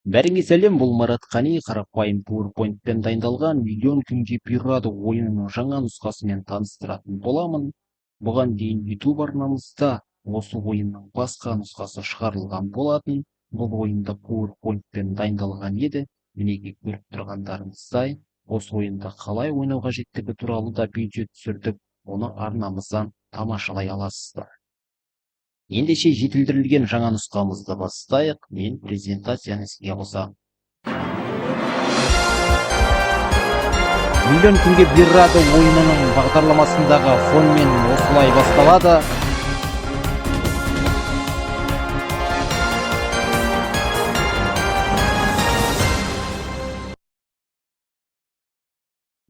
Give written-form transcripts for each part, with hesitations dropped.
Бәріңе сәлем, бұл Марат Қани, қарапайым PowerPoint-пен дайындалған «Миллион күнге бұйырады» ойынының жаңа нұсқасымен таныстыратын боламын. Бұған дейін YouTube арнамызда осы ойынның басқа нұсқасы шығарылған болатын. Бұл ойында PowerPoint-пен дайындалған еді. Мінекей, көріп тұрғандарыңыздай, осы ойында қалай ойнау қажеттігі туралы да видео түсірдік. Оны арнамыздан тамашалай аласыздар. Ендеше жетілдірілген жаңа нұсқамызды бастайық. Мен презентацияны іске қосамын. «Миллион күнге бұйырады» ойынының бағдарламасындағы фонмен осылай басталады.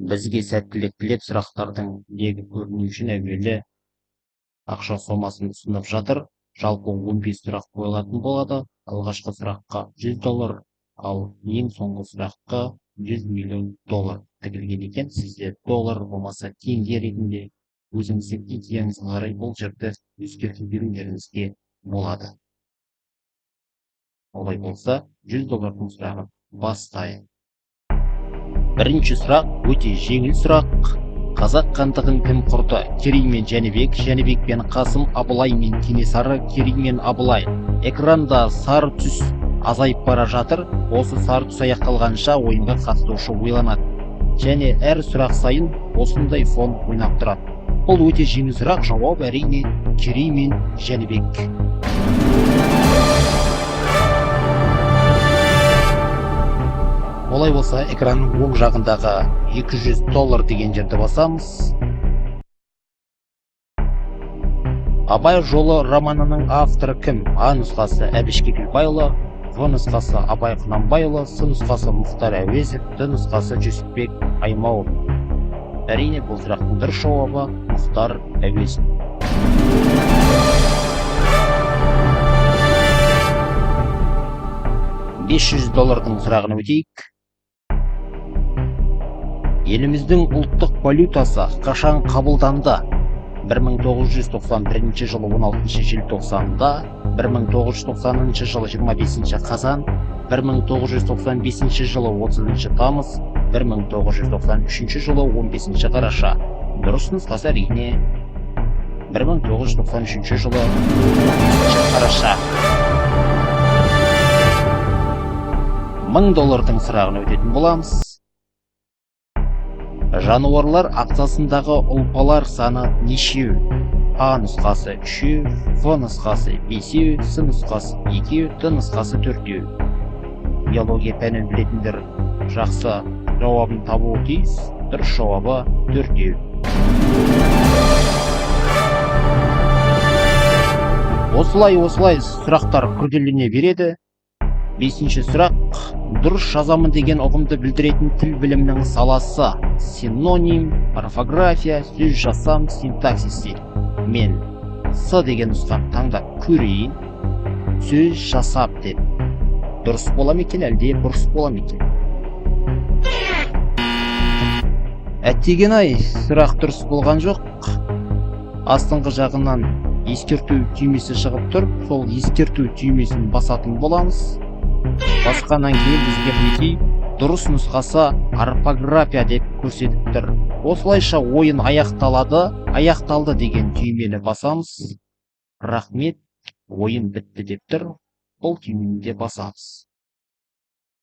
Бізге сәттілік тілеп, сұрақтардың легі көріну үшін әуелі ақша сомасын ұсынып жатыр. Жалпы 15 сұрақ қойылатын болады. Алғашқы сұраққа 100 доллар, ал ең соңғы сұраққа 100 миллион доллар тігілген екен. Сізде доллар болмаса теңге ретінде өзіңіздің идеяңызға қарай бұл жерді өзгертіп берулеріңізге болады. Олай болса, 100 доллардың сұрағын бастайық. Бірінші сұрақ өте жеңіл сұрақ. Қазақ хандығын кім құрды? Керей мен Жәнібек, Жәнібек пен Қасым, Абылай мен Кенесары, Керей мен Абылай. Экранда сары түс азайып бара жатыр. Осы сары түс аяқталғанша ойынға қатысушы ойланады. Және әр сұрақ сайын осындай фон ойнап тұрады. Бұл өте жеңіл сұрақ, жауап әрине Керей мен Жәнібек. Олай болса, экранның оң жағындағы 200 доллар деген жерді басамыз. «Абай жолы» романының авторы кім? А нұсқасы Әбіш Кекілбайұлы, В нұсқасы Абай Құнанбайұлы, С нұсқасы Мұхтар Әуезов, Д нұсқасы Жүсіпбек Аймауытов. Әрине, бұл сұрақтың дұрыс жауабы Мұхтар Әуезов. 500 доллардың сұрағын өтейік. Еліміздің ұлттық валютасы қашан қабылданды? 1991 жылы 16 желтоқсанда, 1990 жылы 25 қазан, 1995 жылы 30 тамыз, 1993 жылы 15 қараша. Дұрыс нұсқасы әрине 1993 жылы 15 қараша. 1000 доллардың сұрағын өтетін боламыз. Жануарлар ағзасындағы ұлпалар саны нешеу? А нұсқасы үшеу, В нұсқасы бесеу, С нұсқасы екеу, Д нұсқасы төртеу. Биология пәнін білетіндер жақсы жауабын табуы тиіс. Дұрыс жауабы төртеу. Осылай сұрақтар күрделене береді. Бесінші сұрақ. Дұрыс жазамын деген ұғымды білдіретін тіл білімінің саласы. Синоним, орфография, сөз жасам, синтаксис дейді. Мен С деген нұсқаны таңдап көрейін. Сөз жасап деп. Дұрыс бола ма екен, әлде бұрыс бола ма екен? Әттеген-ай, сұрақ дұрыс болған жоқ. Астыңғы жағынан ескерту түймесі шығып тұр. Сол ескерту түймесін басатын боламыз. Басқаннан кейін бізге мінекей дұрыс нұсқасы орфография деп көрсетіп тұр. Осылайша ойын аяқталады. Аяқталды деген түймені басамыз. Рахмет, ойын бітті деп тұр. Бұл түймені де басамыз.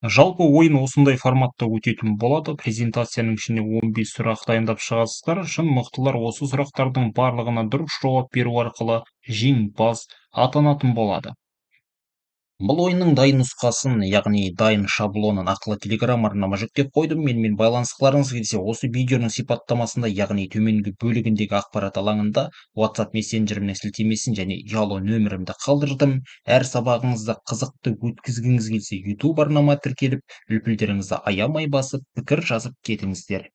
Жалпы ойын осындай форматта өтетін болады. Презентацияның ішіне 15 сұрақ дайындап шығасыздар. Шын мықтылар осы сұрақтардың барлығына дұрыс жауап беру арқылы жеңімпаз атанатын болады. Бұл ойынның дайын нұсқасын, яғни дайын шаблонын ақылы Телеграм арнама жүктеп қойдым. Менімен байланысқыларыңыз келсе, осы видеоның сипаттамасында, яғни төменгі бөлігіндегі ақпарат алаңында WhatsApp мессенджерімнің сілтемесін және ұялы нөмірімді қалдырдым. Әр сабағыңызды қызықты өткізгіңіз келсе, YouTube арнама тіркеліп, үлпілдеріңізді аямай басып, пікір жазып кетіңіздер.